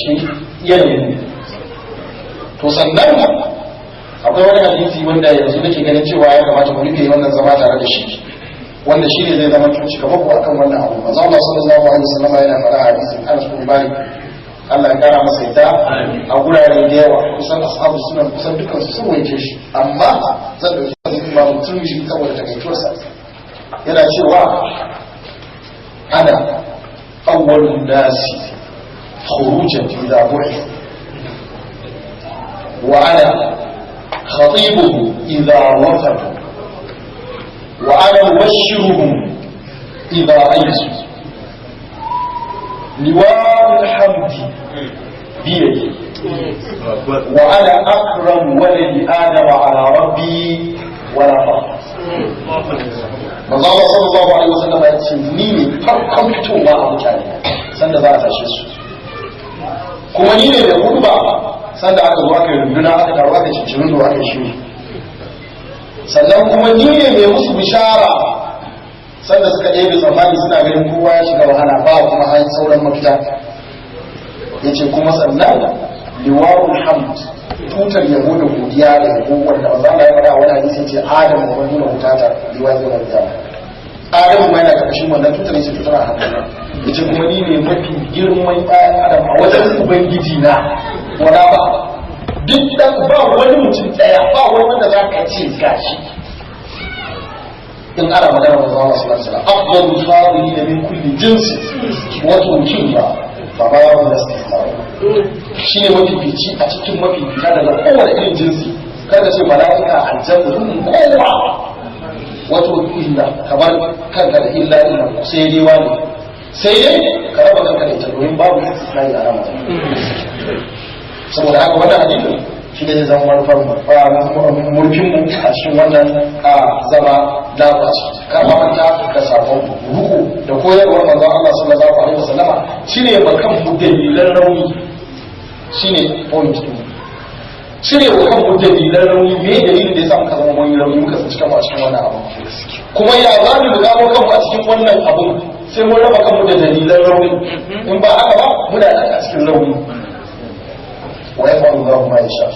cikin yanayin. To sannan akwai wani hadisi wanda yanzu nake ganin cewa ya kamata mu rufe wannan zama tare da shi, wanda shi ne zai zama tuci kamar ko akan wannan abu. Manzo Allah sallallahu alaihi wasallam yana faɗa hadisin Anas bin Malik, Allah ya kara masa yadda, a gurare da yawa, kusan ashabu sunan kusan dukkan su sun waice shi, amma zan dauki hadisin Imam Tirmidhi saboda takaituwarsa. Yana cewa ana awwalun nasi khurujan idha bu'ith wa ana khatibuhum idha wafadu wa ana mubashshiruhum idha aisu liwa'ul hamdi biyadi wa ana akram waladi adama ala rabbi wala fakhr. Manzo Allah sallallahu alaihi wasallam ya ce ni ne farkon fitowa a mutane sanda za a tashe su, kuma ni ne da hudba sanda aka zo aka yi runduna, aka taru, aka cincirin da aka shiru. Sannan kuma ni ne mai musu bishara sanda suka ɗebe tsammani, suna ganin kowa ya shiga wahala, ba kuma har sauran mafita. Ya ce kuma sannan liwa'ul hamd, tutar yabo da godiya da yabo, wanda manzo Allah ya faɗa wani hadisi, ce Adam wa nuna hutata liwa zai wani jama Adam ma yana karkashin wannan tutar, yace tutar a hannuna. Yace kuma ni ne mafi girman ɗayan Adam a wajen ubangiji na, wala ba duk dan ba wani mutum ɗaya, ba wani wanda za ka ce gashi in ana magana manzo Allah sallallahu alaihi wasallam afdalu fadilina min kulli jinsi wa tukinna fa babu istisna. Shi ne mafifici a cikin mafifita daga kowane irin jinsi, kar ka ce mala'ika, aljanna, kowa. Wato illa kamar kanka da illa illa sai dai wani, sai dai ka raba kanka da ita, domin babu istisnai a rama. Saboda haka wannan hadisin shi ne zai zama manufar murfin mu a cikin wannan a zama lafaci. Kar ma manta da sabon ruku da koyarwar manzon Allah sallallahu alaihi wasallama, shine bakan mu dalilan rauni, shine point din cire wa kanmu dalilan rauni. Me dalilin da ya sa muka zama mun yi rauni, muka tsinci kanmu a cikin wannan abu? Kuma ya za mu gano kanmu a cikin wannan abu? Sai mun raba kanmu da dalilan rauni. In ba haka ba, muna nan a cikin rauni. Wa yaf'alu Allahu ma yasha.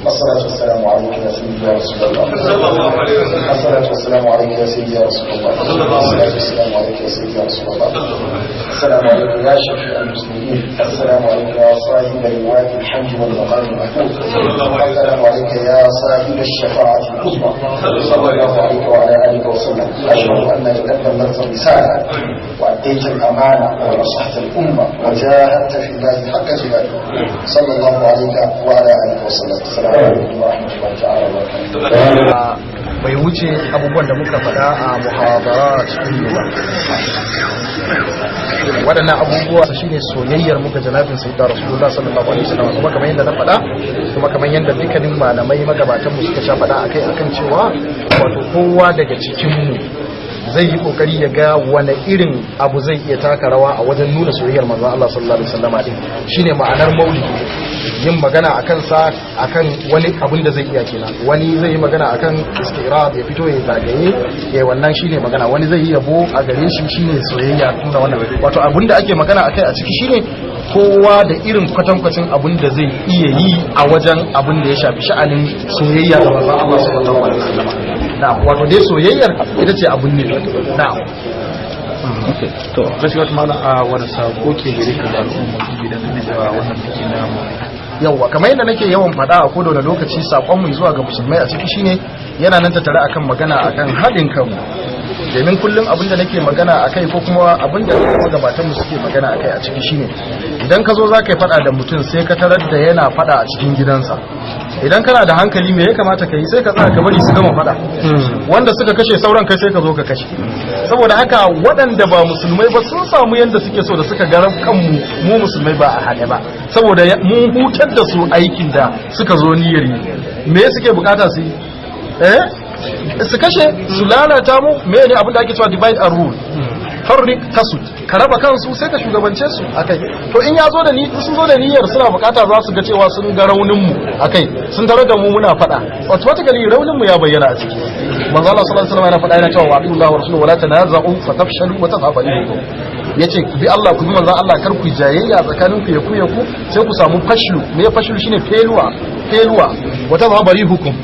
Assalatu wassalamu alayka ya sayyidi ya rasulullah. Assalatu wassalamu alayka ya sayyidi ya rasulullah. Assalatu wassalamu alayka ya sayyidi ya rasulullah. Assalamu alayka ya shafi al-muslimin. Assalamu alayka ya sahib al-wadi al-hamd wal maqam al-mahmud. Assalamu alayka ya sahib ash-shafa'ati al-uzma. Sallallahu alayka wa ala alihi wa sallam. Ashhadu an la ilaha illa anta risala wa addayta al-amana wa nasahta al-umma wa jahadta fi llahi haqqa jihadihi. Sallallahu alayka wa ala alihi wa sallam. Assalamu alaykum wa rahmatullahi ta'ala wa barakatuh. Bai wuce abubuwan da muka faɗa a muhadara cikin ba. Waɗannan abubuwa shine soyayyar muka janabin sayyidina rasulullah sallallahu alaihi wasallam. Kuma kamar yadda na faɗa, kuma kamar yadda dukkanin malamai magabatan mu suka sha faɗa akai akan cewa wato kowa daga cikin mu zai yi kokari ya ga wane irin abu zai iya taka rawa a wajen nuna soyayyar manzon Allah sallallahu alaihi wasallam din. Shine ma'anar maulidi, yin magana akan sa, akan wani abin da zai iya kenan. Wani zai yi magana akan istirab, ya fito ya zagaye ya wannan shine magana. Wani zai yi yabo a gare shi, shine soyayya, nuna wannan. Wato abin da ake magana akai a ciki shine kowa da irin kwatankwacin abin da zai iya yi a wajen abin da ya shafi sha'anin soyayya ga manzon Allah sallallahu alaihi wasallam. Na'am, wato dai soyayyar ita ce abun ne. Na'am. Okay, to gaskiya wata mana a wani sako ke gare ka da al'umma idan ne da wannan biki na mu? Yawwa, kamar yadda nake yawan faɗa a kowane lokaci, sakon mu zuwa ga musulmai a ciki shine yana nan tattare akan magana akan haɗin kanmu. Domin kullum abin da nake magana akai, ko kuma abin da magabatan mu suke magana akai a ciki, shine idan ka zo za ka yi faɗa da mutum, sai ka tarar da yana faɗa a cikin gidansa. Idan kana da hankali, me ya kamata ka yi? Sai ka tsaya ka bari su gama faɗa, wanda suka kashe sauran, kai sai ka zo ka kashe. Saboda haka waɗanda ba musulmai ba sun samu yadda suke so da suka ga kanmu mu musulmai ba a haɗe ba, saboda mun hutar da su aikin da suka zo niyyar yi. Me suke bukata su yi? Su kashe, su lalata mu. Me ne abin da ake cewa divide and rule, farrik tasud, ka raba kansu sai ka shugabance su akai. To in ya zo da ni, sun zo da niyyar suna bukata za su ga cewa sun ga raunin mu akai, sun tare da mu muna fada, automatically raunin mu ya bayyana a ciki. Manzo Allah sallallahu alaihi wasallam yana fada, yana cewa wa atiullah wa rasuluhu wala tanaza'u fatafshalu wa tadhhabu rihukum. Yace ku bi Allah, ku bi manzon Allah, kar ku jayayya tsakanin ku ya ku ya ku, sai ku samu fashlu. Me ya fashlu? Shine feluwa, feluwa wata bari hukum.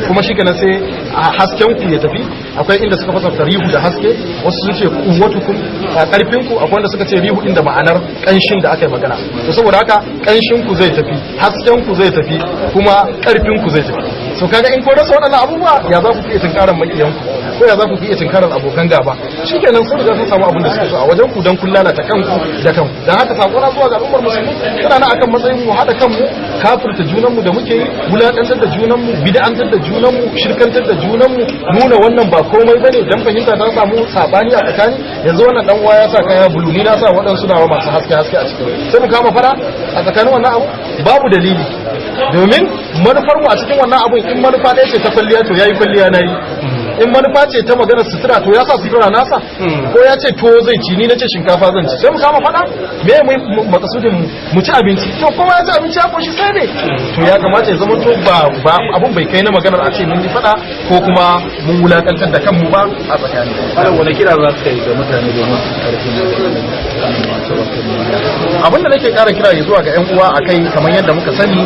Kuma shi kenan sai a hasken ku ya tafi. Akwai inda suka fasarta rihu da haske, wasu sun ce kuwwatukum, a karfin ku, akwai wanda suka ce rihu din da ma'anar kanshin da aka yi magana. To saboda haka kanshin ku zai tafi, hasken ku zai tafi, kuma karfin ku zai tafi. So kaga in ko rasa waɗannan abubuwa, ya za ku iya tunkarar makiyan ku, ko ya za ku iya tunkarar abokan gaba? Shikenan, sun riga sun samu abin da suke so a wajen ku, dan kun lalata kanku da kanku. Dan haka sako na zuwa ga al'ummar musulmi tana nan akan matsayin mu haɗa kanmu. Kafirta junanmu da muke yi, wulaƙantar da junanmu, bid'antar da junanmu, shirkantar da junanmu, nuna wannan ba komai bane dan fahimta ta samu sabani a tsakani. Yanzu wannan dan uwa ya sa kaya bulu, ni na sa waɗansu nawa masu haske haske a cikin, sai mu kama fara a tsakanin wannan abu babu dalili. Domin manufar mu a cikin wannan abun, in manufa ɗaya ce ta kwalliya, to yayi kwalliya, nayi. In manufa ce ta maganar sutura, to ya sa sutura nasa, ko ya ce tuwo zai ci, ni na ce shinkafa zan ci, sai mu kama fada? Me mu makasudin mu? Mu ci abinci. To kowa ya ci abinci ya koshi, sai ne to ya kamata ya zama to ba abun bai kai na maganar a ce mun yi fada ko kuma mun wulakantar da kanmu ba a tsakani. Malam, wani kira za ka yi ga mutane domin su karfin? Abin da nake kara kira zuwa ga yan uwa akai, kamar yadda muka sani,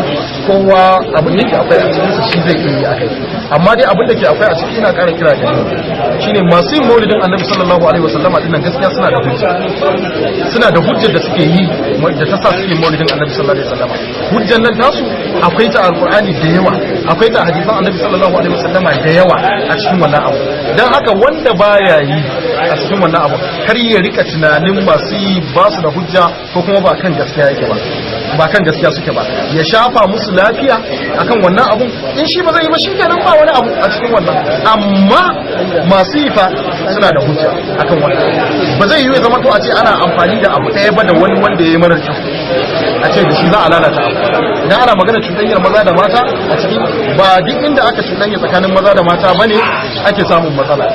kowa abin da ke akwai a cikin sa shi zai iya yi akai. Amma dai abin da ke akwai a ciki, ina kara kira ga ni shine masu yin maulidin Annabi sallallahu alaihi wasallama dinnan, gaskiya suna da hujja, suna da hujjar da suke yi da ta sa suke maulidin Annabi sallallahu alaihi wasallama. Hujjar nan tasu akwai ta Alqur'ani da yawa, akwai ta hadisan Annabi sallallahu alaihi wasallama da yawa a cikin wannan abu. Dan haka wanda baya yi a cikin wannan abu, kar ya rika tunanin masu yi ba su da hujja ko kuma ba kan gaskiya yake ba, ba kan gaskiya suke ba. Ya shafa musu lafiya akan wannan abun. In shi ba zai yi ba, shikenan, ba wani abu a cikin wannan. Amma masu yi fa suna da hujja akan wannan. Ba zai yi ya zama to a ce ana amfani da abu ɗaya ba da wani wanda ya yi marar kyau, a ce da shi za a lalata abu. Idan ana magana cuɗanyar maza da mata a ciki, ba duk inda aka cuɗanya tsakanin maza da mata bane ake samun matsala.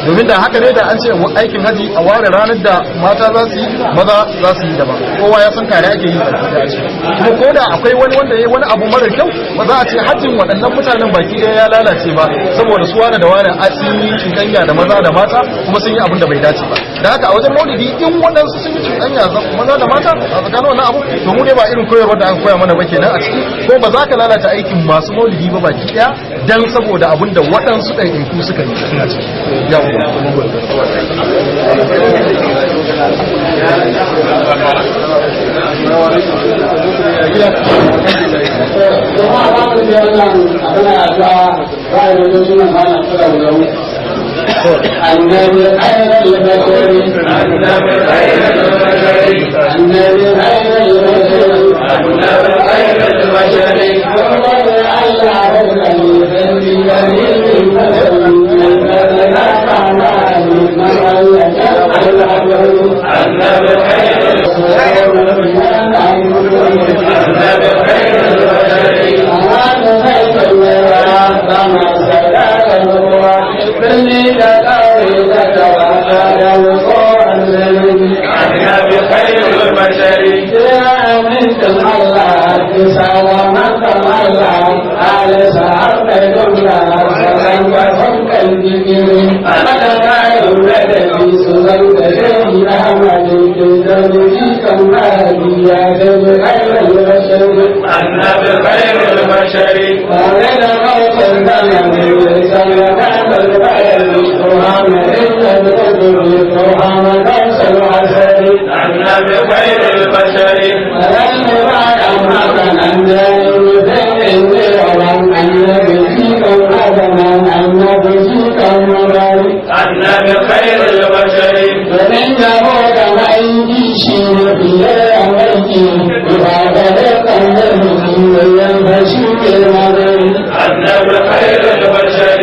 Domin da haka ne, da an ce aikin haji a ware ranar da mata za su yi, maza za su yi daban. Kowa ya san tare ake yi a ciki. Kuma ko da akwai wani wanda ya yi wani abu marar kyau, ba za a ce hajjin waɗannan mutanen baki ɗaya ya lalace ba saboda su wane da wane a sun yi cuɗanya da maza da mata kuma sun yi abin da bai dace ba. Da haka a wajen maulidi, in waɗansu sun yi cuɗanya maza da mata a tsakanin wannan abu, to mu dai ba irin koyarwar da aka koya mana ba kenan a ciki. Ko ba za ka lalata aikin masu maulidi ba baki ɗaya dan saboda abin da waɗansu ɗaiɗaiku suka yi a ciki. Yawwa. Jama'a, ba mu da wannan abin addu'a ba da lokacin nan ba na kula da mu. Annabi khairul bashari, annabi khairul bashari, annabi khairul bashari, annabi khairul bashari. Annabi khairul bashari. النبي خير البشر. النبي خير البشر. النبي خير البشر. النبي خير البشر. النبي خير البشر.